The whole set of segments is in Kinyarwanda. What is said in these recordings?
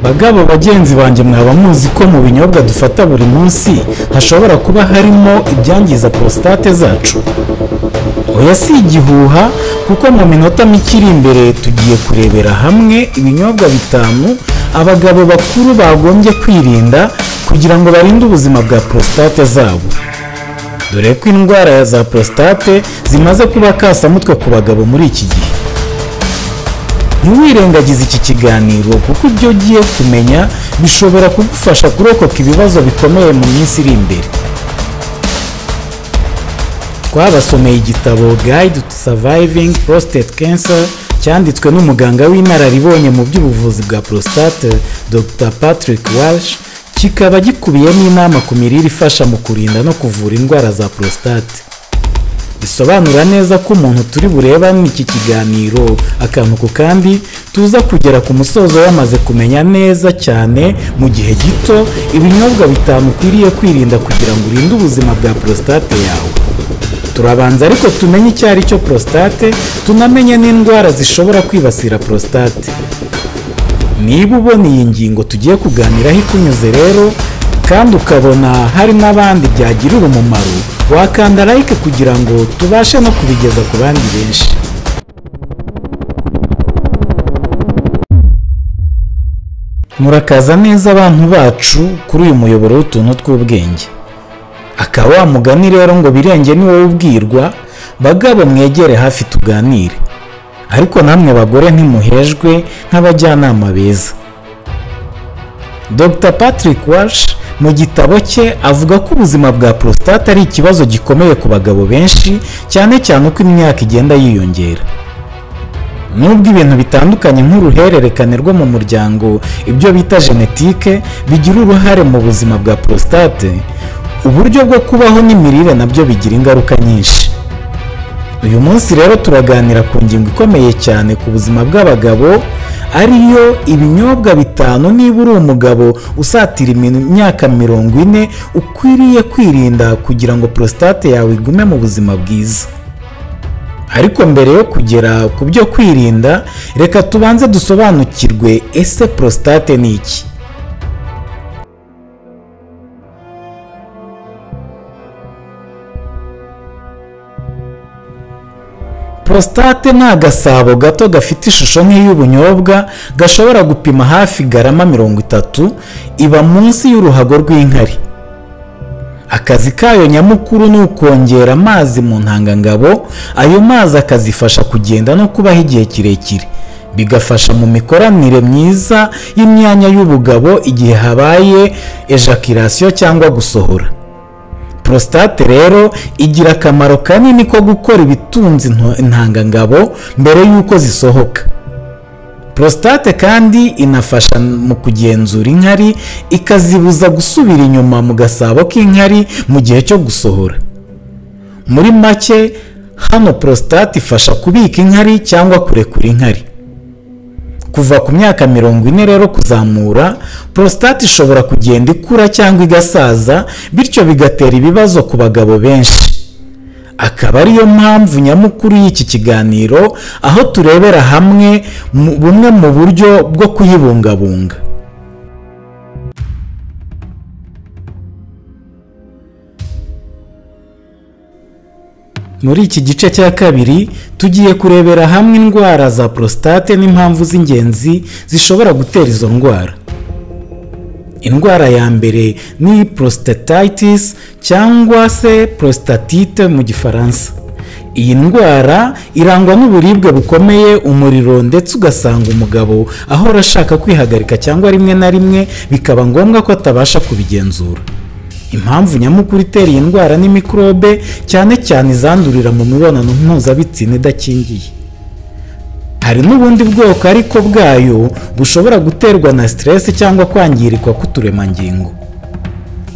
Bagabo bagenzi banjye, mwaba muzi ko mu binyobwa dufata buri munsi hashobora kuba harimo ibyangiza prostate zacu? Oya, si igihuha, kuko mu minota mike iri imbere tugiye kurebera hamwe ibinyobwa 5 abagabo bakuru bagombye kwirinda kugira ngo barinde ubuzima bwa prostate zabo. Dore ko indwara za prostate zimaze kuba kasamutwe ku bagabo muri iki gihe. Ntiwirengagize iki kiganiro, kuko ibyo ugiye kumenya bishobora kugufasha kurokoka ibibazo bikomeye mu minsi iri imbere. Twabasomeye igitabo Guide to Surviving Prostate Cancer cyanditswe n'umuganga w'inararibonye mu by'ubuvuzi bwa prostate Dr. Patrick Walsh, kikaba gikubiyemo inama ku mirire ifasha mu kurinda no kuvura indwara za prostate. Bisobanura neza ko umuntu turi burebane iki kiganiro akantu ku kandi, tuza kugera ku musozo yamaze kumenya neza cyane mu gihe gito ibinyobwa 5 ukwiriye kwirinda kugira ngo urinde ubuzima bwa prostate yawe. Turabanza ariko tumenye icyo ari cyo prostate, tunamenye n'indwara zishobora kwibasira prostate. Niba ubona iyi ngingo tugiye kuganiraho ikunyuze rero, kandi ukabona hari n'abandi byagirira umumaro, wakanda like kugira ngo tubashe no kubigeza ku bandi benshi. Murakaza neza abantu bacu kuri uyu muyoboro w'utuntu tw'ubwenge. Akaba wa mugani rero ngo birenge ni wowe ubwirwa. Bagabo mwegere hafi tuganire, ariko namwe bagore ntimuhejwe nk'abajyanama beza. Dr. Patrick Walsh mu gitabo cye avuga ko ubuzima bwa prostate ari ikibazo gikomeye ku bagabo benshi, cyane cyane uko imyaka igenda yiyongera. Nubwo ibintu bitandukanye nk'uruhererekane rwo mu muryango, ibyo bita genetike, bigira uruhare mu buzima bwa prostate, uburyo bwo kubaho n'imirire nabyo bigira ingaruka nyinshi. Uyu munsi rero turaganira ku ngingo ikomeye cyane ku buzima bw'abagabo, ariyo ibinyobwa 5 niba uri umugabo usatira imyaka 40 ukwiriye kwirinda kugira ngo prostate yawe igume mu buzima bwiza. Ariko mbere yo kugera ku byo kwirinda, reka tubanze dusobanukirwe ese prostate ni iki? Prostate ni agasabo gato gafite ishusho nk'iy'ubunyobwa, gashobora gupima hafi garama 30, iba munsi y'uruhago rw'inkari. Akazi kayo nyamukuru ni ukongera amazi mu ntangangabo, ayo mazi akazifasha kugenda no kubaho igihe kirekire, bigafasha mu mikoranire myiza y'imyanya y'ubugabo igihe habaye ejaculation cyangwa gusohora. Prostate rero igira akamaro kanini ko gukora ibitunze intangangabo mbere y'uko zisohoka. Prostate kandi inafasha mu kugenzura inkari, ikazibuza gusubira inyuma mu gasabo k'inkari mu gihe cyo gusohora. Muri make, hano prostate ifasha kubika inkari cyangwa kurekura inkari. Kuva ku myaka 40 rero kuzamura, prostate ishobora kugenda ikura cyangwa igasaza, bityo bigatera ibibazo ku bagabo benshi. Akaba ariyo mpamvu nyamukuru y'iki kiganiro, aho turebera hamwe bumwe mu buryo bwo kuyibungabunga. Muri iki gice cya kabiri tugiye kurebera hamwe indwara za prostate n'impamvu z'ingenzi zishobora gutera izo ndwara. Indwara ya mbere ni prostatitis cyangwa se prostatite mu Gifaransa. Iyi ndwara irangwa n'uburibwe bukomeye, umuriro, ndetse ugasanga umugabo ahora ashaka kwihagarika cyangwa rimwe na rimwe bikaba ngombwa ko atabasha kubigenzura. Impamvu nyamukuru itera iyi ndwara ni mikorobe, cyane cyane izandurira mu mibonano mpuzabitsina idakingiye. Hari n'ubundi bwoko ariko bwayo bushobora guterwa na stress cyangwa kwangirikwa k'uturemangingo.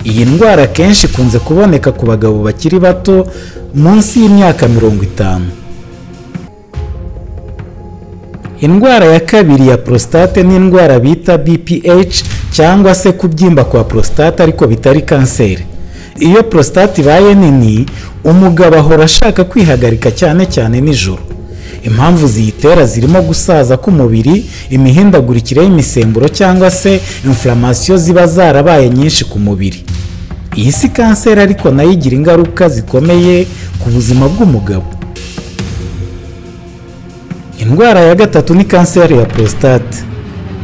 Iyi ndwara kenshi ikunze kuboneka ku bagabo bakiri bato munsi y'imyaka 50. Indwara ya kabiri ya prostate ni indwara bita BPH cyangwa se kubyimba kwa prostate ariko bitari kanseri. Iyo prostate ibaye nini, umugabo ahora ashaka kwihagarika cyane cyane nijoro. Impamvu ziyitera zirimo gusaza k'umubiri, imihindagurikire y'imisemburo cyangwa se inflammation ziba zarabaye nyinshi ku mubiri. Iyi si kanseri ariko nayo igira ingaruka zikomeye ku buzima bw'umugabo. Indwara ya gatatu ni kanseri ya prostate.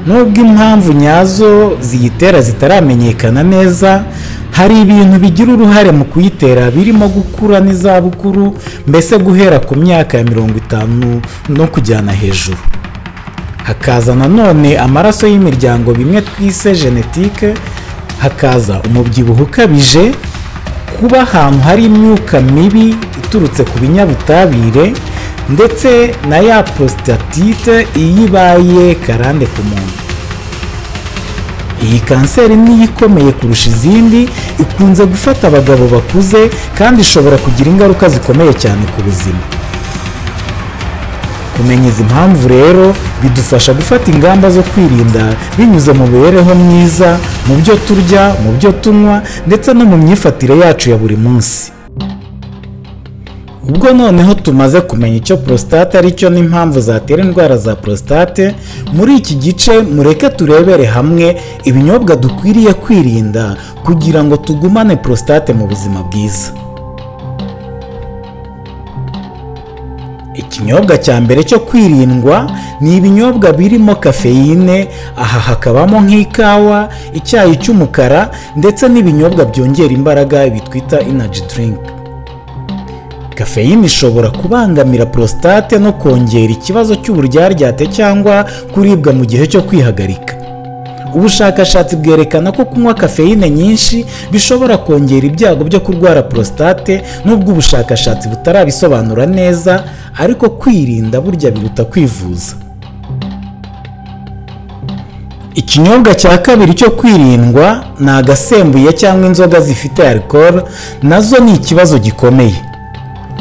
Nubwo impamvu nyazo ziyitera zitaramenyekana neza, hari ibintu bigira uruhare mu kuyitera birimo gukura n'izabukuru, mbese guhera ku myaka ya 50 no kujyana hejuru. Hakaza nanone amaraso y'imiryango bimwe twise génétique, hakaza umubyibuho ukabije, kuba ahantu hari imyuka mibi iturutse ku binyabutabire, ndetse na ya prostatite iyo ibaye karande ku muntu. Iyi kanseri niyo ikomeye kurusha izindi, ikunze gufata abagabo bakuze kandi ishobora kugira ingaruka zikomeye cyane ku buzima. Kumenya izi mpamvu rero bidufasha gufata ingamba zo kwirinda binyuze mu mibereho myiza, mu byo turya, mu byo tunywa ndetse no mu myifatire yacu ya buri munsi. Ubwo noneho tumaze kumenya icyo prostate ari cyo n'impamvu zatera indwara za prostate, muri iki gice mureke turebere hamwe ibinyobwa dukwiriye kwirinda kugira ngo tugumane prostate mu buzima bwiza. Ikinyobwa cya mbere cyo kwirindwa ni ibinyobwa birimo kafeyine, aha hakabamo nk'ikawa, icyayi cy'umukara ndetse n'ibinyobwa byongera imbaraga bitwita energy drink. Kafeyine ishobora kubangamira prostate no kongera ikibazo cy'uburyaryate cyangwa kuribwa mu gihe cyo kwihagarika. Ubushakashatsi bwerekana ko kunywa kafeyine nyinshi bishobora kongera ibyago byo kurwara prostate, nubwo ubushakashatsi butarabisobanura neza, ariko kwirinda burya biruta kwivuza. Ikinyobwa cya kabiri cyo kwirindwa ni agasembuye cyangwa inzoga zifite alcohol, nazo ni ikibazo gikomeye.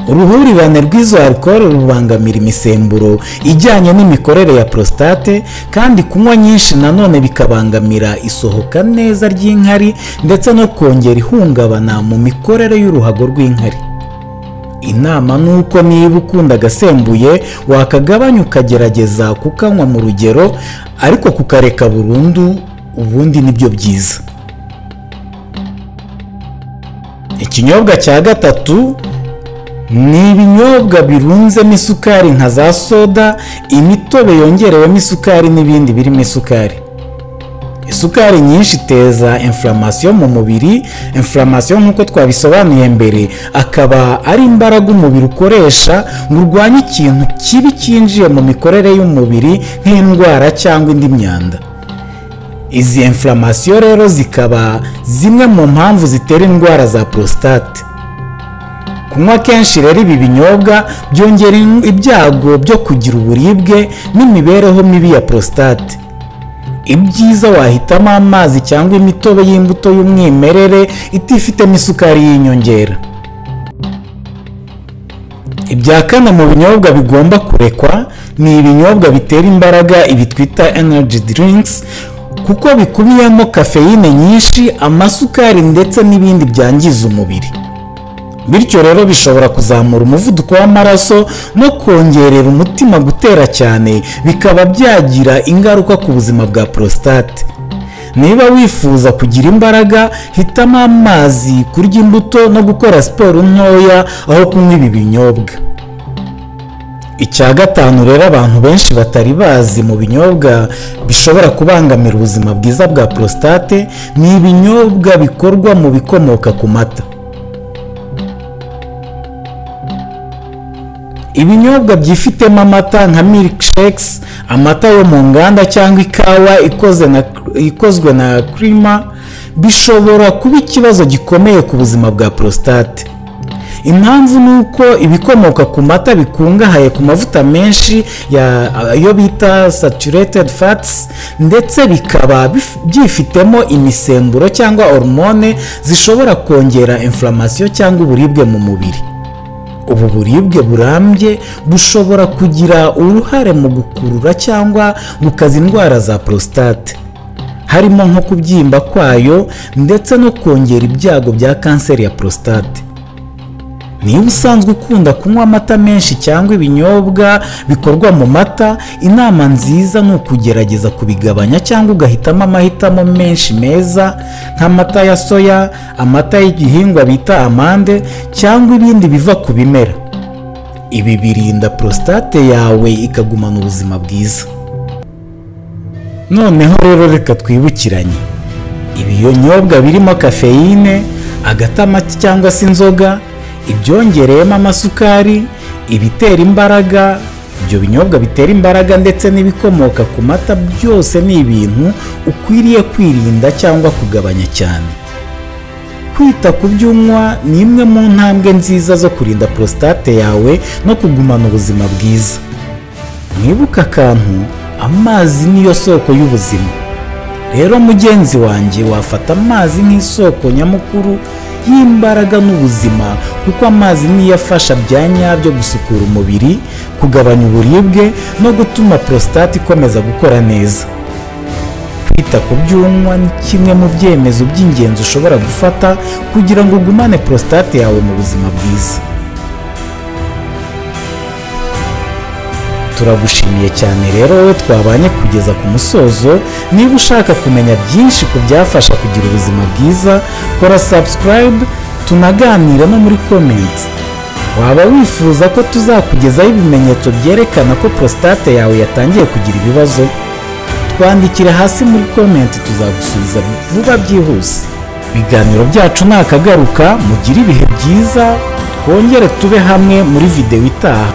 Uruhurirane rw'izo alcohol rubangamira imisemburo ijyanye n'imikorere ya prostate, kandi kunywa nyinshi nanone bikabangamira isohoka neza ry'inkari ndetse no kongera ihungabana mu mikorere y'uruhago rw'inkari. Inama ni uko niba ukunda agasembuye wakagabanya ukagerageza kukanywa mu rugero, ariko kukareka burundu ubundi nibyo byiza. Ikinyobwa cya gatatu ni ibinyobwa birunzemo isukari nka za soda, imitobe yongerewemo isukari n'ibindi birimo isukari. Isukari nyinshi iteza inflammation mu mubiri. Inflammation nk'uko twabisobanuye mbere akaba ari imbaraga umubiri ukoresha ngo urwanye ikintu kibi cyinjiye mu mikorere y'umubiri nk'indwara cyangwa indi myanda. Izi inflammation rero zikaba zimwe mu mpamvu zitera indwara za prostate. Kunywa kenshi rero ibi binyobwa byongera ibyago byo kugira uburibwe n'imibereho mibi ya prostate. Ibyiza wahitamo amazi cyangwa imitobe y'imbuto y'umwimerere itifitemo isukari y'inyongera. Ibya kane mu binyobwa bigomba kurekwa ni ibinyobwa bitera imbaraga, ibi twita energy drinks, kuko bikubiyemo kafeyine nyinshi, amasukari ndetse n'ibindi byangiza umubiri. Bityo rero bishobora kuzamura umuvuduko w'amaraso no kongerera umutima gutera cyane, bikaba byagira ingaruka ku buzima bwa prostate. Niba wifuza kugira imbaraga, hitamo amazi, kurya imbuto no gukora siporo ntoya aho kunywa ibi binyobwa. Icya gatanu rero abantu benshi batari bazi mu binyobwa bishobora kubangamira ubuzima bwiza bwa prostate ni ibinyobwa bikorwa mu bikomoka ku mata. Ibinyobwa byifitemo amata nka milkshakes, amata yo mu nganda cyangwa ikawa ikozwe na creamer bishobora kuba ikibazo gikomeye ku buzima bwa prostate. Impamvu ni uko ibikomoka ku mata bikungahaye ku mavuta menshi ayo bita saturated fats, ndetse bikaba byifitemo imisemburo cyangwa hormone zishobora kongera inflammation cyangwa uburibwe mu mubiri. Ubu buribwe burambye bushobora kugira uruhare mu gukurura cyangwa gukaza indwara za prostate, harimo nko kubyimba kwayo ndetse no kongera ibyago bya kanseri ya prostate. Niba usanzwe ukunda kunywa amata menshi cyangwa ibinyobwa bikorwa mu mata, inama nziza ni ukugerageza kubigabanya cyangwa ugahitamo amahitamo menshi meza nk'amata ya soya, amata y'igihingwa bita amande cyangwa ibindi biva ku bimera. Ibi birinda prostate yawe ikagumana ubuzima bwiza. Noneho rero reka twibukiranye ibinyobwa birimo kafeyine, agatama cyangwa se inzoga, ibyongereyemo amasukari, ibitera imbaraga, ibyo binyobwa bitera imbaraga ndetse n'ibikomoka ku mata byose ni ibintu ukwiriye kwirinda cyangwa kugabanya cyane. Kwita ku byo unywa ni imwe mu ntambwe nziza zo kurinda prostate yawe no kugumana ubuzima bwiza. Mwibuke akantu, amazi niyo soko y'ubuzima. Rero mugenzi wanjye, wafata amazi nk'isoko nyamukuru y'imbaraga n'ubuzima, kuko amazi niyo afasha bya nyabyo gusukura umubiri, kugabanya uburibwe no gutuma prostate ikomeza gukora neza. Kwita ku byo unywa ni kimwe mu byemezo by'ingenzi ushobora gufata kugira ngo ugumane prostate yawe mu buzima bwiza. Turagushimiye cyane rero wowe twabanye kugeza ku musozo. Niba ushaka kumenya byinshi ku byafasha kugira ubuzima bwiza, kora subscribe, tunaganira no muri comment. Waba wifuza ko tuzakugezaho ibimenyetso byerekana ko prostate yawe yatangiye kugira ibibazo? Twandikire hasi muri comment, tuzagusubiza vuba byihuse. Ibiganiro byacu ni akagaruka. Mugire ibihe byiza, twongere tube hamwe muri videwo itaha.